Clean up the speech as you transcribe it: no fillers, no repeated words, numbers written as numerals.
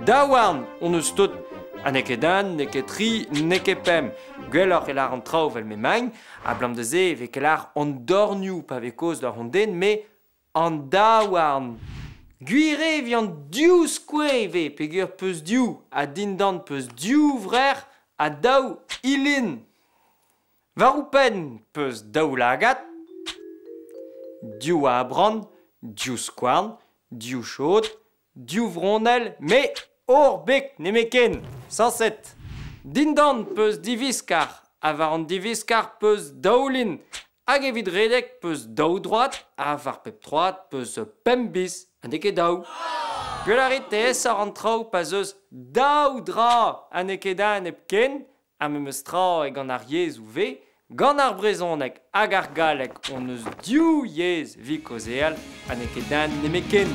Daouarn hon eus tout. Ha n'eo ket un, n'eo ket tri, n'eo ket pemp. Gwelloc'h e lâr an traoù 'vel m'emaint, abalamour da se e vez ket lâr an dornioù pa vez kaoz doc'h an den, met an daouarn. Gwir eo evit an div skoaz ivez peogwir 'peus div ha dindan 'peus div vrec'h ha daou ilin. War ho penn 'peus daoulagad, div abrant, div skouarn, div chod, div vronell, met hor beg nemetken, sañset. Dindan 'peus diviskar ha war an diviskar 'peus daoulin. Hag evit redek 'peus daou droad ha war pep troad 'peus pemp biz ha n'eo ket daou. Gwell a rit aesoc'h an traoù pa'z eus daou dra ha n'eo ket un hepken. Ha memes tra eo gant ar yezhoù 'vez, gant ar brezhoneg hag ar galleg hon eus div yezh evit kaozeal ha n'eo ket un nemetken.